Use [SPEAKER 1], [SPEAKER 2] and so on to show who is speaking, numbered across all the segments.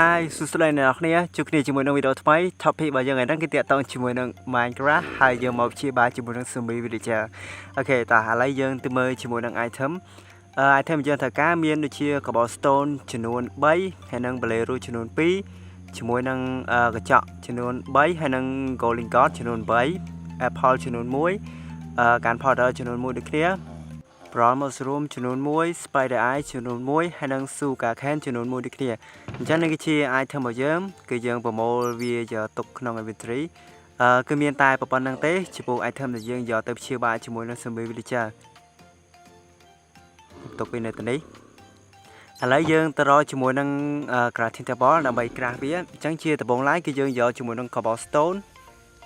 [SPEAKER 1] Hi សួស្តីអ្នកនរគ្នាជួបគ្នាជាមួយនឹងវីដេអូថ្មី topic របស់យើងថ្ងៃនេះគឺទាក់ទងជាមួយនឹង Minecraft ហើយយើងមកព្យាបាលជាមួយនឹង Zombie Villager។ OK តោះឥឡូវយើងទៅមើលជាមួយនឹង item item យើងត្រូវការមានដូចជា cobblestone ចំនួន3ហើយនិង blaze ចំនួន2ជាមួយនឹងកញ្ចក់ចំនួន3ហើយនិង gold ingot ចំនួន8 apple ចំនួន1 gunpowder ចំនួន1ដូចគ្នា brown mushroom ចំនួន1 spider eye ចំនួន1ហើយនិង sugar cane ចំនួន1ដូចគ្នា។អញ្ចឹងនេះគឺជា item របស់យើងគឺយើងប្រមូលវាយកទុកក្នុង inventory គឺមានតែប៉ុណ្្នឹងទេចំពោះ item ដែលយើងយកទៅព្យាបាលជាមួយនឹង zombie villager ទុកវានៅទីនេះឥឡូវយើងទៅរកជាមួយនឹង crafting table ដើម្បី craft វា។អញ្ចឹងជាដំបូងឡើយគឺយើងយកជាមួយនឹង cobblestone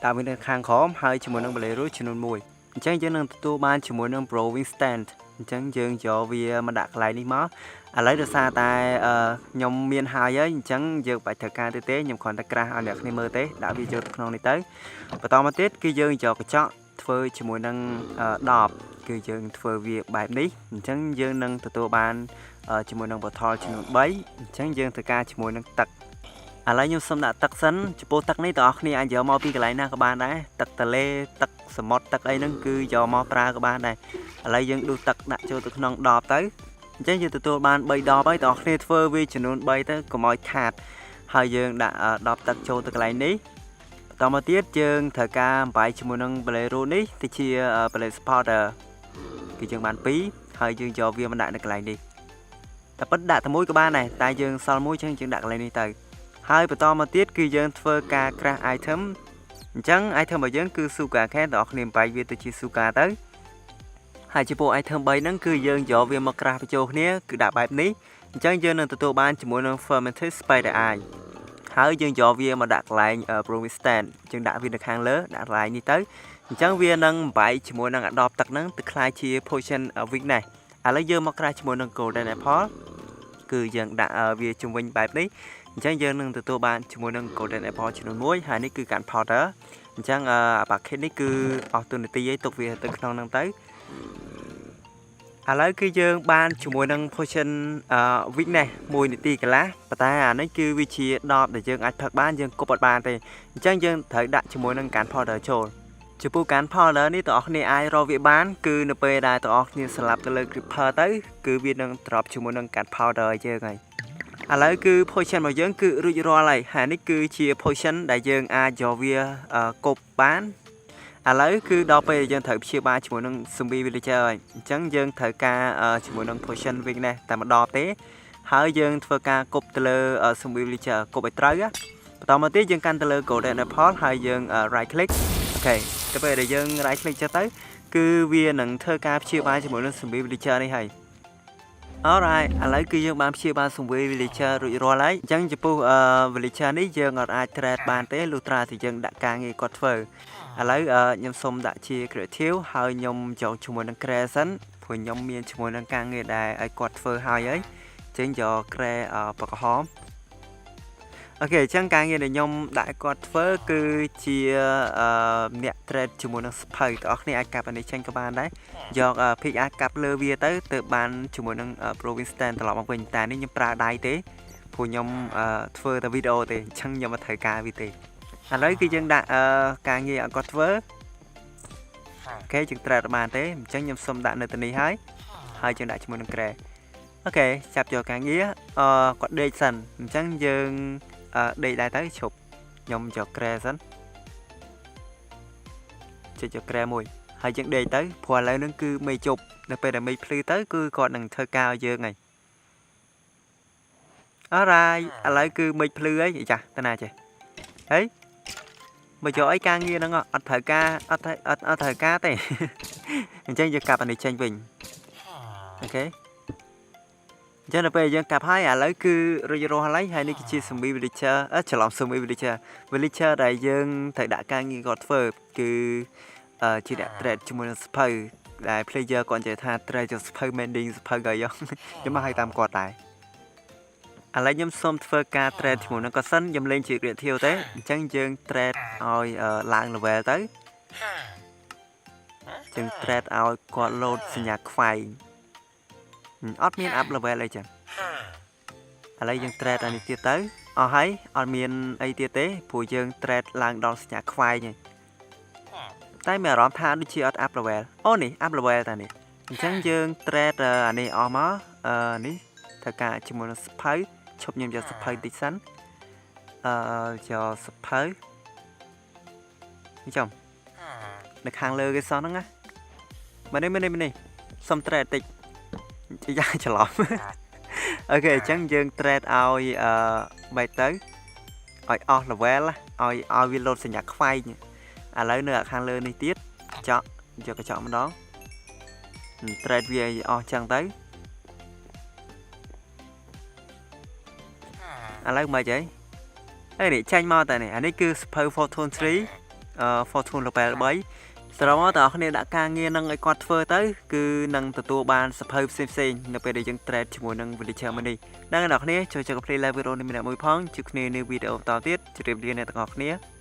[SPEAKER 1] តាមវានៅខាងក្រោមហើយជាមួយនឹង blaze ចំនួន1អញ្ចឹងយើងនឹងទទួលបានជាមួយនឹង brewing stand។ អញ្ចឹងយើងយកវាមកដាក់កន្លែងនេះមកឥឡូវដោយសារតែខ្ញុំមានហើយហើយអញ្ចឹងយើងបាច់ត្រូវការទៀតទេខ្ញុំគ្រាន់តែcraft ឲ្យអ្នកគ្នាមើលទេដាក់វាចូលទៅក្នុងនេះទៅបន្តមកទៀតគឺយើងយកកញ្ចក់ធ្វើជាមួយនឹងដបគឺយើងធ្វើវាបែបនេះអញ្ចឹងយើងនឹងទទួលបានជាមួយនឹង bottle ចំនួន3អញ្ចឹងយើងត្រូវការជាមួយនឹងទឹកឥឡូវខ្ញុំសូមដាក់ទឹកសិនចំពោះទឹកនេះបងប្អូនគ្នាអាចយកមកពីកន្លែងណាក៏បានដែរទឹកទលេទឹកសមុទ្រទឹកអីហ្នឹងគឺយកមកប្រើក៏បានដែរឥឡូវយើងដួសទឹកដាក់ចូលទៅក្នុងដបទៅអញ្ចឹងយើងទទួលបាន3ដបហើយបងប្អូនគ្នាធ្វើវាចំនួន3ទៅកុំឲ្យខាតហើយយើងដាក់ដបទឹកចូលទៅកន្លែងនេះបន្តមកទៀតយើងត្រូវការបំបែកជាមួយនឹង blaze នេះទៅជា blaze powder គឺយើងបាន2ហើយយើងយកវាមកដាក់នៅកន្លែងនេះតែពិតដាក់តែមួយក៏បានដែរតែយើងសល់មួយចឹងយើងដាក់កន្លែងនេះទៅហើយបន្តមកទៀតគឺយើងធ្វើការ craft item។ អញ្ចឹង item របស់យើងគឺ sugar cane បងប្អូនគ្នាបំបែកវាទៅជា sugar ទៅហើយចំពោះ item 3ហ្នឹងគឺយើងយកវាមក craft បញ្ចូលគ្នាគឺដាក់បែបនេះអញ្ចឹងយើងនឹងទទួលបានជាមួយនឹង fermented spider eye ហើយយើងយកវាមកដាក់កន្លែង brewing stand យើងដាក់វានៅខាងលើដាក់កន្លែងនេះទៅអញ្ចឹងវានឹងបំបែកជាមួយនឹងអាដបទឹកហ្នឹងទៅក្លាយជា potion weakness។ ឥឡូវយើងមក craft ជាមួយនឹង golden apple គឺយើងដាក់វាជុំវិញបែបនេះអញ្ចឹងយើងនឹងទទួលបានជាមួយនឹង golden apple ចំនួន1ហើយនេះគឺ gun powder។ អញ្ចឹងអា bucket នេះគឺអស់ទូនាទីឯងទុកវាទៅក្នុងហ្នឹងទៅឥឡូវគឺយើងបានជាមួយនឹង potion weakness 1នាទីកន្លះប៉ុន្តែអានេះគឺវាជាដបដែលយើងអាចផឹកបានយើងគប់អត់បានទេអញ្ចឹងយើងត្រូវដាក់ជាមួយនឹង gun powder ចូលចំពោះ gun powder នេះបងប្អូនគ្នាអាចរកវាបានគឺនៅពេលដែលបងប្អូនគ្នាស្លាប់ទៅលើ creeper ទៅគឺវានឹង drop ជាមួយនឹង gun powder ឲ្យយើងហើយឥឡូវគឺ potion របស់យើងគឺរួចរាល់ហើយហើយនេះគឺជា potion ដែលយើងអាចយកវាគប់បានឥឡូវគឺដល់ពេលយើងត្រូវព្យាបាលជាមួយនឹង zombie villager ហើយអញ្ចឹងយើងត្រូវការជាមួយនឹង potion weakness តែម្ដងទេហើយយើងធ្វើការគប់ទៅលើ zombie villager គប់ឲ្យត្រូវបន្តមកទៀតយើងកាន់ទៅលើ golden apple ហើយយើង right click។ OK ទៅពេលដែលយើង right click ចុះទៅគឺវានឹងធ្វើការព្យាបាលជាមួយនឹង zombie villager នេះហើយ Alright ឥឡូវគឺយើងបានព្យាបាល zombie villager រួចរាល់ហើយអញ្ចឹងចំពោះ villager នេះយើងអត់អាច trade បានទេលុះត្រាតែយើងដាក់ការងារគាត់ធ្វើឥឡូវខ្ញុំសូមដាក់ជា creative ហើយខ្ញុំយកជាមួយនឹង creation ព្រោះខ្ញុំមានជាមួយនឹងការងារដែលឲ្យគាត់ធ្វើហើយហើយអញ្ចឹងយក cre ពណ៌ក្រហម OK អញ្ចឹងការងារដែលខ្ញុំដាក់ឲ្យគាត់ធ្វើគឺជាអ្នក trade ជាមួយនឹងសភៅបងប្អូនគ្នាអាចកាប់អានេះចេញក៏បានដែរយក pickaxe កាប់លើវាទៅទៅបានជាមួយនឹង brewing stand ត្រឡប់មកវិញតែនេះខ្ញុំប្រើដៃទេព្រោះខ្ញុំធ្វើតែវីដេអូទេអញ្ចឹងខ្ញុំអត់ត្រូវការវាទេឥឡូវគឺយើងដាក់ការងារឲ្យគាត់ធ្វើ OK យើង trade បានទេអញ្ចឹងខ្ញុំសុំដាក់នៅទីនេះហើយហើយយើងដាក់ជាមួយនឹង ក្រែ OK ចាប់យកការងារអឺគាត់ដេកសិនអញ្ចឹងយើងដេកដែរទៅឈប់ខ្ញុំយកក្រែសិនចុចយកក្រែមួយហើយយើងដេកទៅព្រោះឥឡូវហ្នឹងគឺមេជប់នៅពេលដែលមេភ្លឺទៅគឺគាត់នឹងធ្វើការឲ្យយើងហើយ Alright ឥឡូវគឺមេឃភ្លឺហើយចាស់តាណាចេះហីមកយកអីការងារហ្នឹងអត់ត្រូវការអត់អត់អត់ត្រូវការទេអញ្ចឹងយើងកាប់អានេះចេញវិញ OK អញ្ចឹងដល់ពេលយើងកាប់ហើយឥឡូវគឺរួចរាល់ហើយហើយនេះគឺជា zombie villager អឺច្រឡំ zombie villager villager ដែលយើងត្រូវដាក់ការងារគាត់ធ្វើគឺជាអ្នក trade ជាមួយនឹងសភៅដែល player គាត់និយាយថា trade យកសភៅ mending សភៅក៏យកខ្ញុំមកឲ្យតាមគាត់ដែរឥឡូវខ្ញុំសូមធ្វើការ trade ជាមួយនឹងគាត់សិនខ្ញុំលេងជា creative ទេអញ្ចឹងយើង trade ឲ្យឡើង level ទៅយើង trade ឲ្យគាត់ load សញ្ញាខ្វែងអត់មាន up level អីចឹងឥឡូវយើង trade អានេះទៀតទៅឲ្យ អស់ហើយអត់មានអីទៀតទេព្រោះយើង trade ឡើងដល់សញ្ញាខ្វែងហើយតែមានអារម្មណ៍ថាដូចជាអត់ up level អូនេះ up level តានេះអញ្ចឹងយើង trade អានេះអស់មកអឺនេះត្រូវការជាមួយនឹងសភៅឈប់ខ្ញុំយកសភៅតិចសិនអឺយកសភៅនេះចំនៅខាងលើគេសោះហ្នឹងណាមកនេះមកនេះមកនេះសុំ trade តិចយ៉ាច្រឡំ OK អញ្ចឹងយើង trade ឲ្យអឺបែកទៅឲ្យអស់ level ឲ្យឲ្យវាលោតសញ្ញាខ្វែងឥឡូវនៅខាងលើនេះទៀតចក់យកកញ្ចក់ម្ដង trade វាឲ្យអស់ចឹងទៅឥឡូវមិនអីហើយនេះចាញ់មកតែនេះអានេះគឺសភៅ Fortune 3អឺ Fortune level 3សរុបមកតើអ្នកគ្នាដាក់ការងារនឹងឲ្យគាត់ធ្វើទៅគឺនឹងទទួលបានសភៅផ្សេងផ្សេងៗនៅពេលដែលយើង trade ជាមួយនឹង villager មួយនេះដល់អ្នកគ្នាចូលចុចកុំភ្លេច like វីដេអូនេះម្នាក់មួយផងជួបគ្នានៅវីដេអូបន្តទៀតជម្រាបលាអ្នកទាំងអស់គ្នា។